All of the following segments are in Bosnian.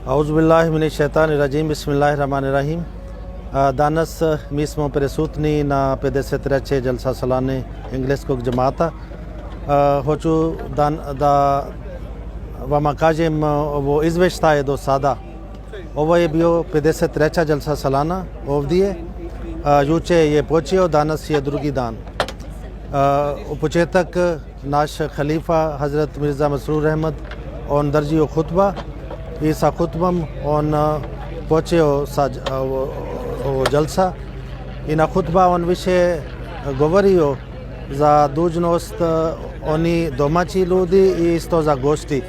Auzubillahiminash-shaytanir-rajim, Bismillahir-Rahmanir-Rahim. Danas mi smo prisutni na 53. Jalsa Salane engleskog džemata. Hoću da vama kažem ovo izveštaje do sada. Ovo je bio 53. Jalsa Salana ovdje. Juče je počeo, danas je drugi dan. U početak naš halifa Hazrat Mirza Masroor Ahmad on držio hutba i sa hutbom on počeo sa ovo jalsa i na hutba on više govorio za dužnost oni domaći ljudi i isto za gosti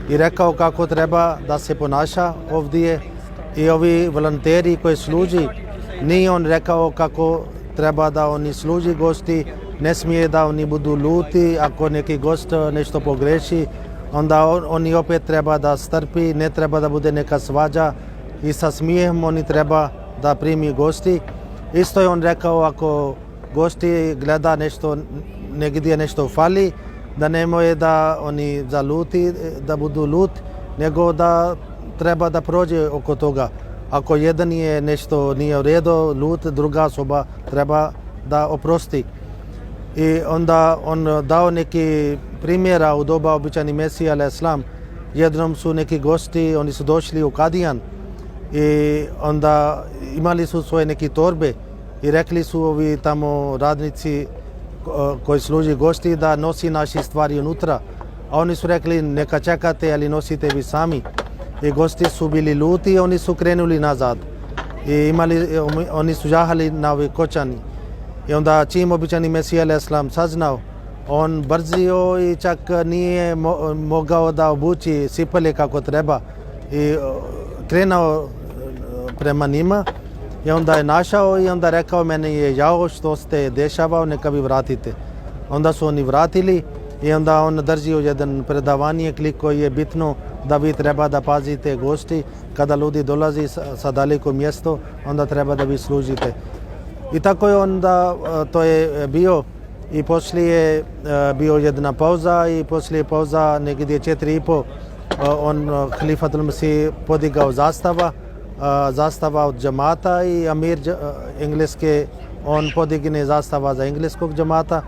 i rekao kako treba da se ponaša ovdje i ovi volonteri koji služi. Nije on rekao kako treba da oni služi gosti, ne smije da oni budu luti ako neki gost nešto pogreši, onda oni opet treba da strpi, ne treba da bude neka svađa i sa smijehem oni treba da primi gosti. Isto je on rekao ako gosti gleda nešto, negdje nešto fali, da nemoj da oni zaluti, da budu lut, nego da treba da prođe oko toga. Ako jedan je nešto nije u redu, lut, druga osoba treba da oprosti. I onda on dao neki primjera u doba običajni Mesija al-Islam. Jednom su neki gosti, oni su došli u Kadijan i onda imali su svoje neke torbe i rekli su ovi tamo radnici koji služi gosti da nosi naši stvari unutra. A oni su rekli neka čekate, ali nosite vi sami. I gosti su bili luti i oni su krenuli nazad. I oni su jahali na ovi kočani. I onda čim običajni Mesija al-Islam saznao, on brzio i čak nije mogao da obući cipele kako treba i krenuo prema njima i onda je našao i onda rekao meni je žao što ste dešavao, neka vi vratite. Onda su oni vratili i onda on držio jedan predavanje koliko je bitno da vi treba da pazite gosti kada ljudi dolazi sa daleko mjesto, onda treba da vi služite. I tako je onda to je bio i poslije bio jedna pauza i poslije pauza negdje 4:30 on Khalifatul Masih podigao zastava od džemata i amir engleske on podigne zastava za engleskog džemata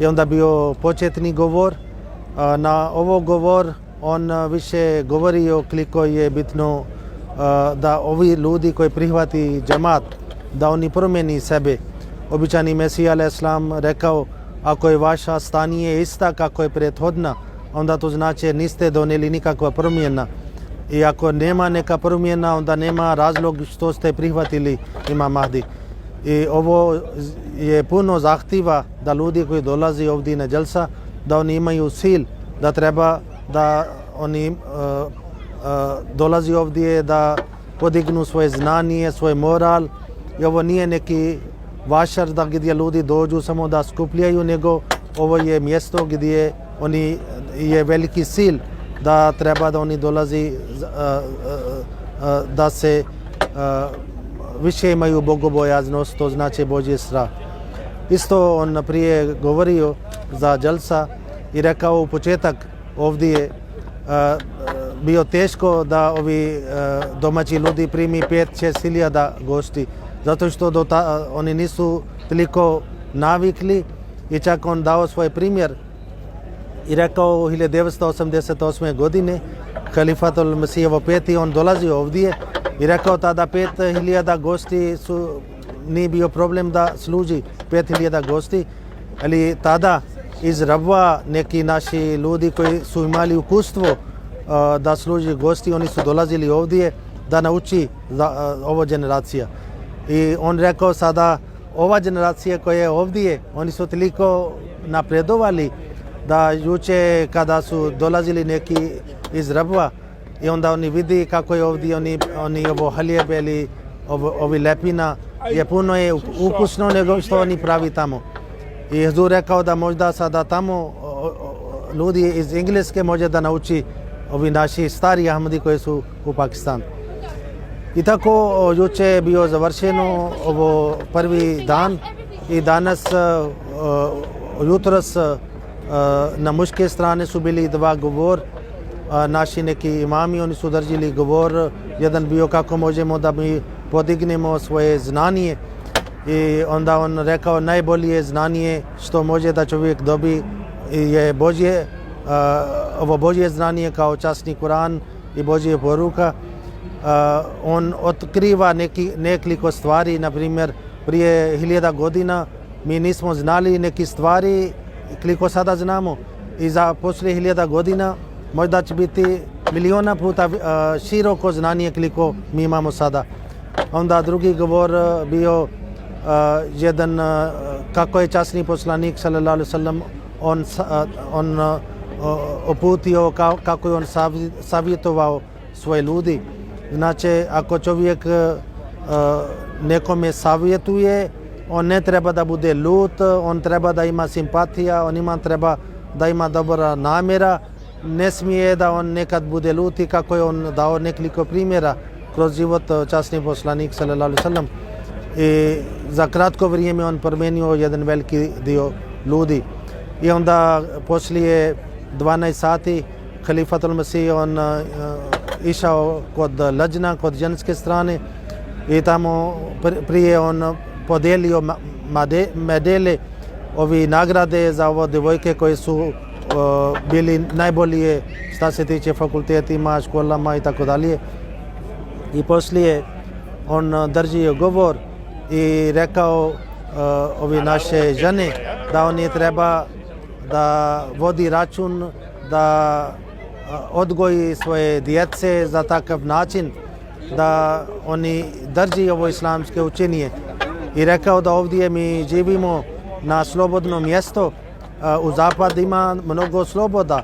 i onda bio početni govor. Na ovo govor on više govorio koliko je bitno da ovi ljudi koji prihvati džemat da oni promijeni sebe. Običajni Mesija al-Islam rekao ako je vaša stanje ista kako je prethodna, onda to znači niste donijeli nikakva promjena. I ako nema neka promjena, onda nema razlog što ste prihvatili Imam Mahdi. I ovo je puno zahtjeva da ljudi koji dolazi ovdje na jalsa, da oni imaju sil, da treba da oni dolazi ovdje da podignu svoje znanje, svoj moral. I ovo nije neki vašar da gdje ljudi dođu samo da skupljaju, nego ovo je mjesto gdje oni je veliki sil da treba da oni dolazi da se više imaju bogobojaznost, to znači Božji strah. Isto on prije govorio za jalsa i rekao u početak ovdje bio teško da ovi domaći ljudi primi 5-6 hiljada gosti, zato što oni nisu toliko navikli i čak on dao svoj primjer i rekao 1988. godine Khalifatul Masijevo peti on dolazi ovdje i rekao tada 5.000 gosti nije bio problem da služi 5.000 gosti, ali tada iz Rabva neki naši ljudi koji su imali iskustvo da služi gosti, oni su dolazili ovdje da nauči ova generacija. I on rekao sada ova generacija koja je ovdje, oni su toliko napredovali da juče kada su dolazili neki iz Rabva i onda oni vidi kako je ovdje oni ovo halijeb ili ovi lepina je puno je ukusno nego što oni pravi tamo. I Hazur rekao da možda sada tamo ljudi iz Engleske može da nauči ovi naši stari Ahmadi koji su u Pakistanu. I tako juče je bio završeno ovo prvi dan i danas jutros na muške strane su bili dva govor naši neki imami, oni su držili govor, jedan bio kako možemo da mi podignemo svoje znanje i onda on rekao najbolje znanje što može da čovjek dobi je Božje, ovo Božje znanje kao časni Kur'an i Božje poruka. On otkriva nekoliko stvari, na primjer prije 1000 godina mi nismo znali neke stvari koliko sada znamo i za poslije 1000 godina možda će biti miliona puta široko znanje koliko mi imamo sada. Onda drugi govor bio jedan kako je časni poslanik sallallahu alejhi ve sellem on uputio kako je on savjetovao svoje ljudi. Znači ako čovjek nekome savjetuje, on ne treba da bude lut, on treba da ima simpatija, on treba da ima dobra namjera, ne smije da on nekad bude lut i kako je on dao nekoliko primjera kroz život časni poslanik sallallahu alejhi ve sellem. I za kratko vrijeme on promijenio jedan veliki dio ljudi. I onda poslije 12 sati Khalifatul Masih on išao kod Lajna, kod ženske strane i tamo prije on podijelio medalje, ovi nagrade za ovo djevojke koje su bili najbolje što se tiče fakultetima, školama i tako dalje. I poslije on držio govor i rekao ovi naše žene da oni treba da vodi račun, da odgoji svoje djece za takav način da oni drži ovo islamske učenje. I rekao da ovdje mi živimo na slobodnom mjestu, u zapad ima mnogo sloboda,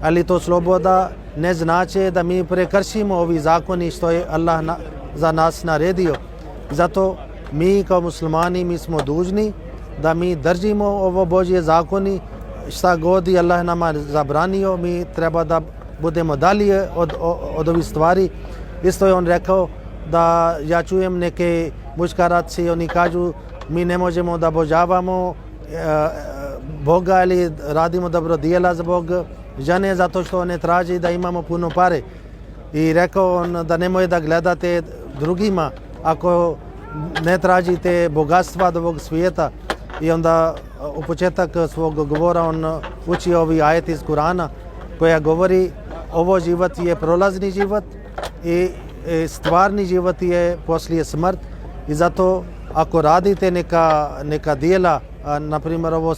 ali to sloboda ne znači da mi prekršimo ovi zakoni što je Allah za nas naredio. Zato mi kao muslimani mi smo dužni da mi držimo ovo Božje zakoni, šta god je Allah nama zabranio, mi treba da budemo dalje od ovih stvari. Isto je on rekao da ja čujem neke muškaraci, oni kažu mi ne možemo da obožavamo Boga ili radimo dobro djela zbog žene zato što one traži da imamo puno pare. I rekao on da nemoj da gledate drugima ako ne tražite bogatstva od ovog svijeta. I onda u početak svog govora on uči ovi ajeti iz Kurana koja govori ovo život je prolazni život i stvarni život je poslije smrt. I zato ako radite neka djela, na primjer ovo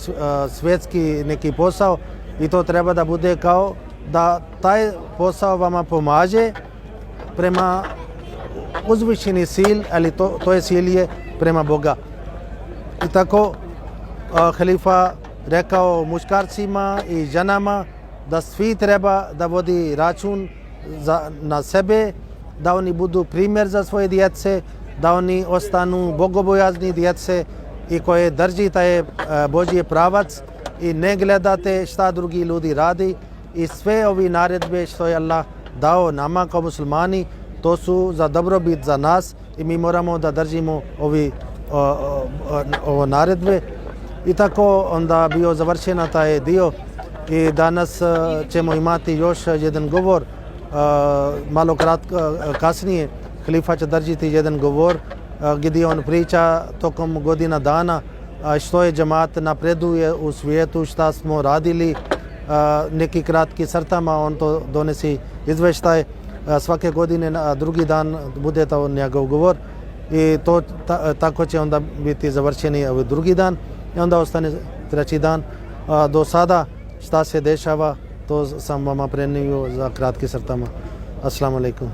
svjetski neki posao, i to treba da bude kao da taj posao vama pomaže prema uzvišeni sil, ali to je sil je prema Boga. I tako halifa rekao muškarcima i ženama da svi treba da vodi račun na sebe, da oni budu primjer za svoje djece, da oni ostanu bogobojazni djece i koje drži taj Božji pravac i ne gledate šta drugi ljudi radi. I sve ovi naredbe što je Allah dao nama kao muslimani, to su za dobrobit za nas i mi moramo da držimo ovo naredbe. I tako onda bio završena taj dio i danas ćemo imati još jedan govor. Malo kasnije halifa će držati jedan govor gdje on priča tokom godina dana što je džemat napreduje u svijetu, šta smo radili, neki kratki crtama on to donesi izveštaj. Svake godine na drugi dan bude to njegov govor i to tako će onda biti završeni ovaj drugi dan i onda ostane treći dan. Do sada šta se dešava to sam vama prenio za kratki crtama. Assalamu alaikum.